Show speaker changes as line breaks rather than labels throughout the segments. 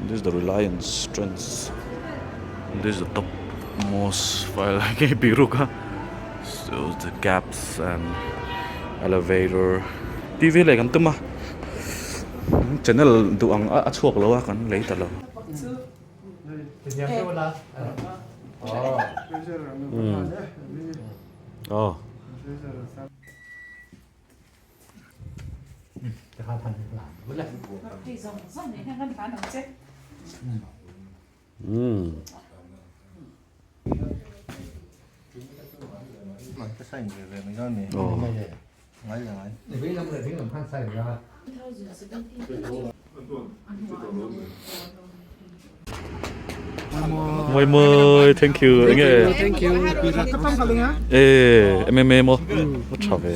This is the Reliance Trends this is the top most file nge biruk a so the gaps and elevator T V leh kan tum a channel duh ang a chhuak lo a kan lei ta lo. Moi moi thank you enge
Thank you.
E MMA maw a tha ve.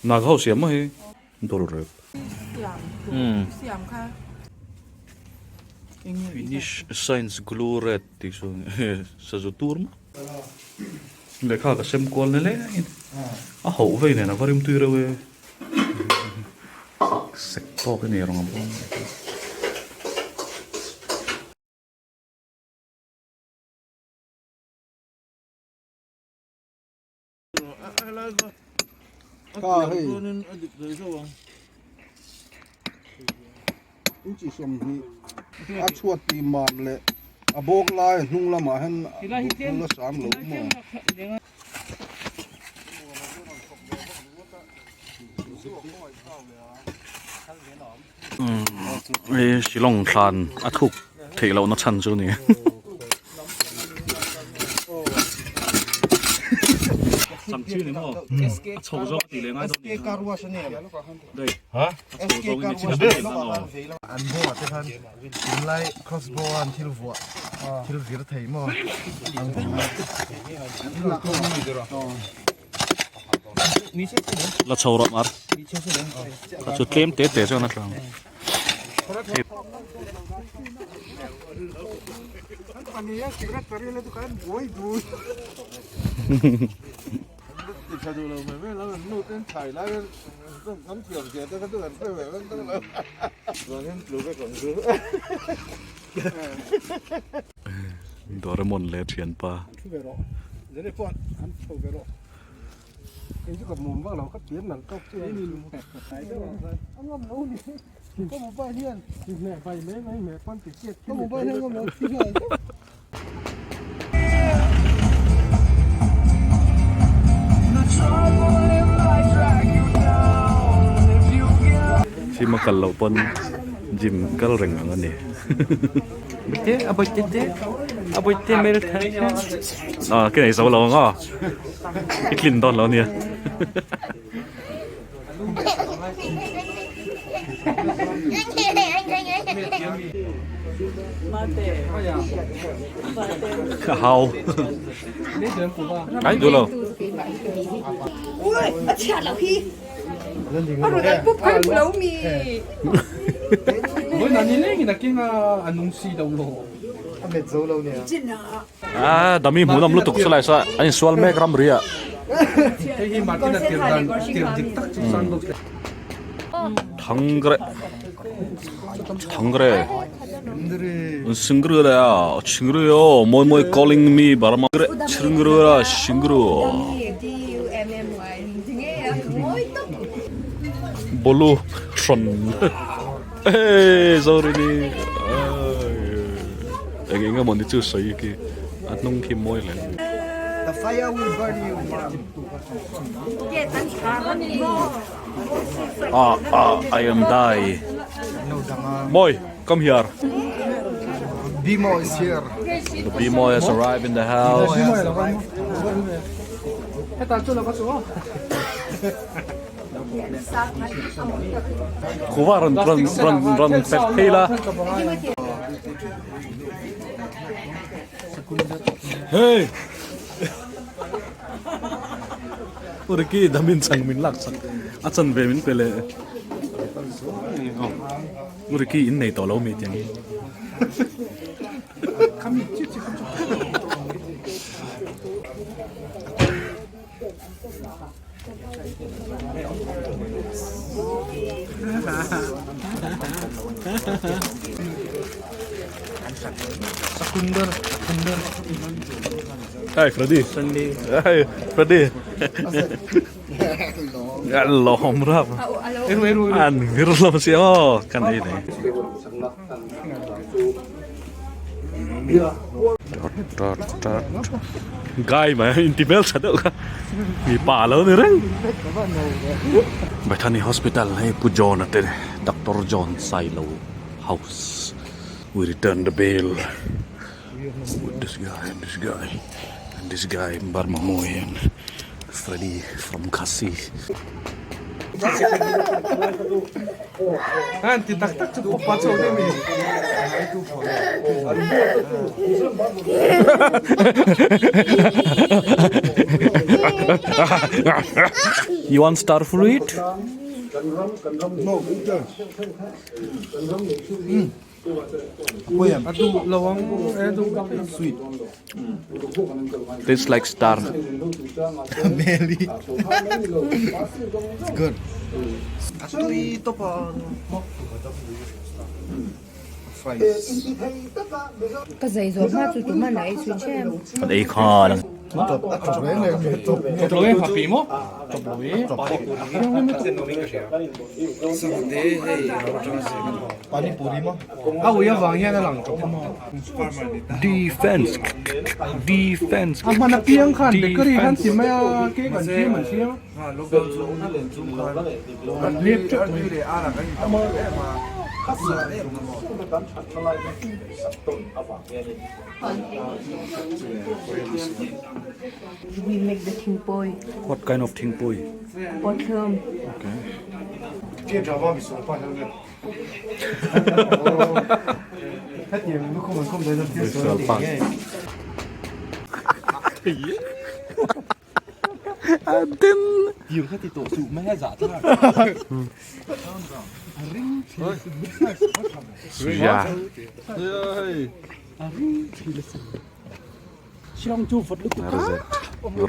Naga ho siam maw hi dawr rep. Finish science glue red tih chu sazu tur maw lehkha ka sem kual nileng in a hauh vei nen a va rimtui reuh e sek tawk a ni rawng a bawm.
Kha hei inchi 20 a chhuat tih mam leh a bawk lai a hnung lamah hian duhthul a sang lo maw.
Hei Shillong thlan a thuk theih loh na chhan chu a ni.
An bulah te khan tunlai crossbow a an thil vuah thil vir thei maw an
La chho rawh mar. Kha chu tlem te te chuan a tlang. Doraemon leh thianpa. Gym a kal loh pawn gym kal reng ang a ni. Ah ke nei zo lo ang aw i tlin dawn lo ania. Ka hau ai duh lo. Ah dami hmuhnawm lutuk chu lai saw an insual mek ram ri ah. Thangre Thangre Singre a Chingre aw mawi mawi calling me Burma Chingre a Singre Bolu hrawn Hey Zorini Eng eng emaw ni chu sawi khi a hnung khi mawi hle.
The fire will burn you.
Ah ah I am die. Mawi come here.
Bimo is here.
The Bimo has arrived in the house. Khuva rawn rawn rawn rawn pet phei la. Hey! Uriki damin chang min lak sak a chan ve min pe le. Uriki in nei tawh lo mi tiang. Hi Freddy. Hi Freddy. Lawm rap. An ngir lam si aw kan ei nei. Gai mai inti hmel tha deuh kha mi pa lo ni reng. Bethany Hospital hei Pu John a te Doctor John Sailo House we return the bill with this guy and this guy and this guy Burma mawi and Freddy from Khasi. You want star fruit? Tastes like star.
Meli. It's good. A tui tawp a. Fries.
Ka zai zawh hma chu tuman a ei chhui chem.
Kan ei kha lang. Defense defense defense
We make the thingpui.
What kind of thingpui?
Pothlum.
Okay. Suya. That is it.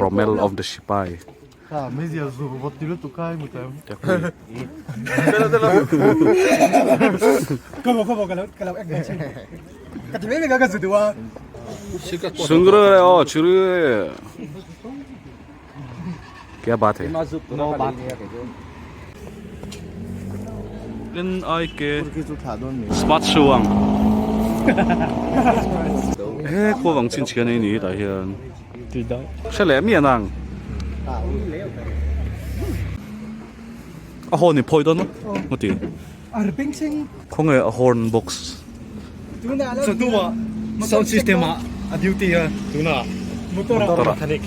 Romel of the Sipai. Sungre oh churu. Kya baat hai? N I K Smart shoe ang. He khuavang chhinchhian ei ni tah hian. Hre leh miah nang. A horn i phawi dawn maw? Maw ti? Khawnge a horn box?
Sound system ah a duty a tuna motor mechanic.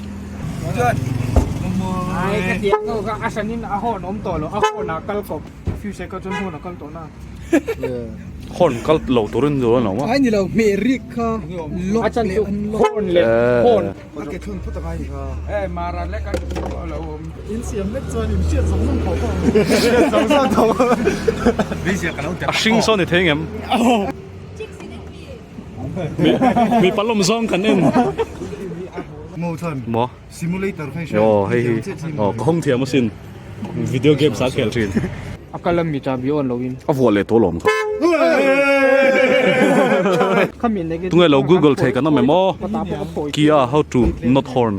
Ai ka tiang ho kha a hran in a horn awm tawh lo a horn ah kal kawp few second chuan horn a kal tawh na.
Horn kal lo turin chu a lo maw?
Ai ni lo hmeh rik kha lock leh unlock horn leh horn.
A ke thun phut a ngai ni kha.
E mara lek a lo awm.
In siam vek chuan in hriat zawng zawng tho pawh ang. Hriat zawng zawng tho.
A hring sawn i thei ngem? Mi palawm zawng kan en.
Mo than.
Mo.
Simulator kha i hria.
Aw hei hi. Aw ka hawng thiam asin. Video games a khel thin.
A kal a mi chabi awn lo in.
A vuah leh tawh lawm kha. Tunge lo google thei kan awm em aw? Kia how to not horn.